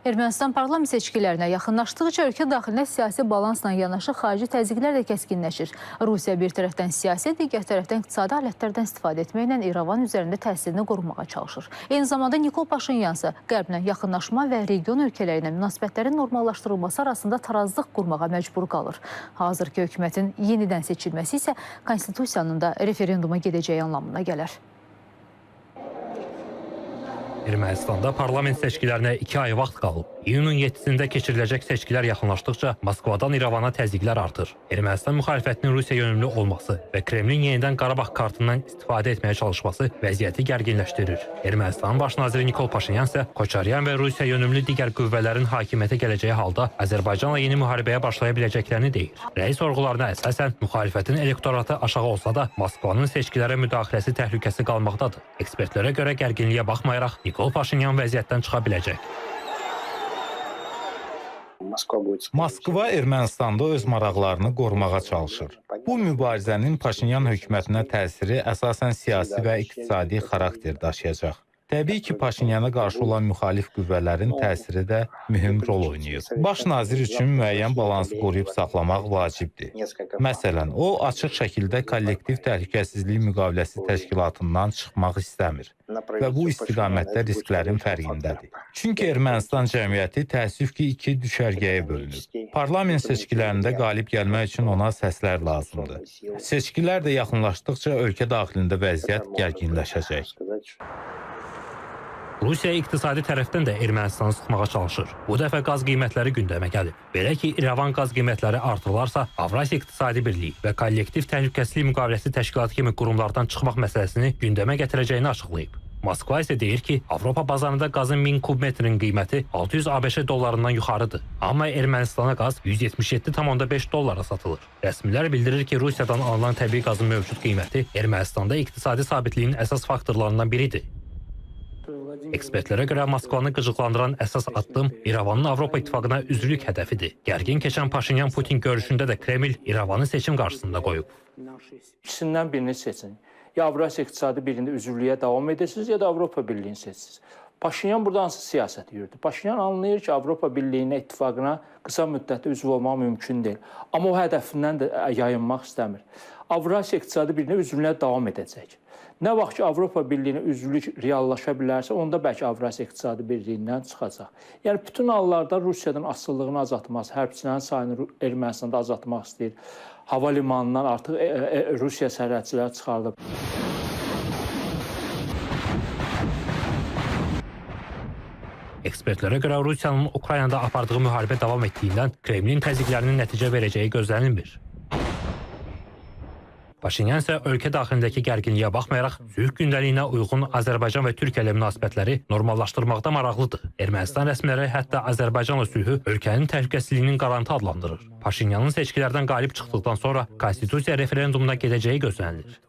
Ermənistan parlament seçkilərinə yaxınlaşdıqca ölkə daxilində siyasi balansla yanaşı xarici təzyiqlər də kəskinləşir. Rusiya bir tərəfdən siyasi, digər tərəfdən iqtisadi alətlərdən istifadə etməklə İrəvan üzərində təsirini qorumağa çalışır. Eyni zamanda Nikol Paşinyan isə Qərblə yaxınlaşma və region ölkələri ilə münasibətlərin normallaşdırılması arasında tarazlıq qurmağa məcbur qalır. Hazırki hökumətin yenidən seçilməsi isə konstitusiyanın da referenduma gedəcəyi anlamına gələr. Ermənistanda parlament seçkilərinə 2 ay vaxt qalıb. İyunun 7-sində keçiriləcək seçkilər yaxınlaşdıqca Moskvadan İrəvana təzyiqlər artır. Ermənistan müxalifətinin Rusiya yönümlü olması və Kremlin yenidən Qarabağ kartından istifadə etməyə çalışması vəziyyəti gərginləşdirir. Ermənistanın baş naziri Nikol Paşinyan isə Koçaryan və Rusiya yönümlü digər qüvvələrin hakimiyyətə gələcəyi halda Azərbaycanla yeni müharibəyə başlaya biləcəklərini deyir. Rəis sorğularına əsasən müxalifətin elektoratı aşağı olsa da Moskvanın seçkilərə müdaxiləsi təhlükəsi qalmaqdadır. Ekspertlərə görə gərginliyə baxmayaraq Nikol Paşinyan vəziyyətdən çıxa biləcək. Moskva Ermənistanda öz maraqlarını qorumağa çalışır. Bu mübarizənin Paşinyan hökumətinə təsiri əsasən siyasi və iqtisadi xarakter daşıyacaq. Təbii ki, Paşinyana qarşı olan müxalif qüvvələrin təsiri də mühüm rol oynayır. Baş nazir üçün müəyyən balansı qoruyub saxlamaq vacibdir. Məsələn, o açıq şəkildə kollektiv təhlükəsizlik müqaviləsi təşkilatından çıxmaq istəmir və bu istiqamətdə risklərin fərqindədir. Çünki Ermənistan cəmiyyəti təəssüf ki, iki düşərgəyə bölünüb. Parlament seçkilərində qalib gəlmək üçün ona səslər lazımdır. Seçkilər də yaxınlaşdıqca ölkə daxilində vəziyyət gərginləşəcək. Rusiya iqtisadi tərəfdən də Ermənistanı sıxmağa çalışır. Bu dəfə qaz qiymətləri gündəmə gəlib. Belə ki, İrəvan qaz qiymətləri artırılarsa, Avrasiya İqtisadi Birliyi və Kollektiv Təhlükəsizlik Müqaviləsi Təşkilatı kimi qurumlardan çıxmaq məsələsini gündəmə gətirəcəyini açıqlayıb. Moskva isə deyir ki, Avropa bazarında qazın 1000 kubmetrin qiyməti 600 ABŞ dollarından yuxarıdır. Amma Ermənistana qaz 177,5 dollara satılır. Rəsmilər bildirir ki, Rusiyadan alınan təbii qazın mövcud qiyməti Ermənistanda iqtisadi sabitliyin əsas faktorlarından biridir. Ekspertlərə görə Moskvanı qıcıqlandıran əsas addım İrəvanın Avropa İttifaqına üzvlük hədəfidir. Gərgin keçən Paşinyan-Putin görüşündə də Kreml İrəvanı seçim qarşısında qoyub. İkisindən birini seçin. Ya Avrasiya İqtisadi Birliyində üzvlüyə davam edirsiniz, ya da Avropa Birliyini seçsiniz. Paşinyan burada hansı siyasəti yürüdü? Paşinyan anlayır ki, Avropa Birliyinə, ittifaqına qısa müddətdə üzv olmaq mümkün deyil. Amma o hədəfindən də yayınmaq istəmir. Avrasiya İqtisadi Birliyinə üzvlüyünə davam edəcək. Nə vaxt ki, Avropa Birliyinə üzvlük reallaşa bilərsə, onda bəlkə Avrasiya İqtisadi Birliyindən çıxacaq. Yəni, bütün hallarda Rusiyadan asılılığını azaltmaz, hərbçilərin sayını Ermənistanda azaltmaq istəyir. Hava limanından artıq Rusiya sərhədçiləri çıxarılıb. Ekspertlərə görə Rusiyanın Ukraynada apardığı müharibə davam etdiyindən Kremlin təzyiqlərinin nəticə verəcəyi gözlənilmir. Paşinyan isə ölkə daxilindəki gərginliyə baxmayaraq sülh gündəliyinə uyğun Azərbaycan və Türkiyə ilə münasibətləri normallaşdırmaqda maraqlıdır. Ermənistan rəsmiləri hətta Azərbaycanla sülhü ölkənin təhlükəsizliyinin qarantı adlandırır. Paşinyanın seçkilərdən qalib çıxdıqdan sonra konstitusiya referendumuna gedəcəyi gözlənilir.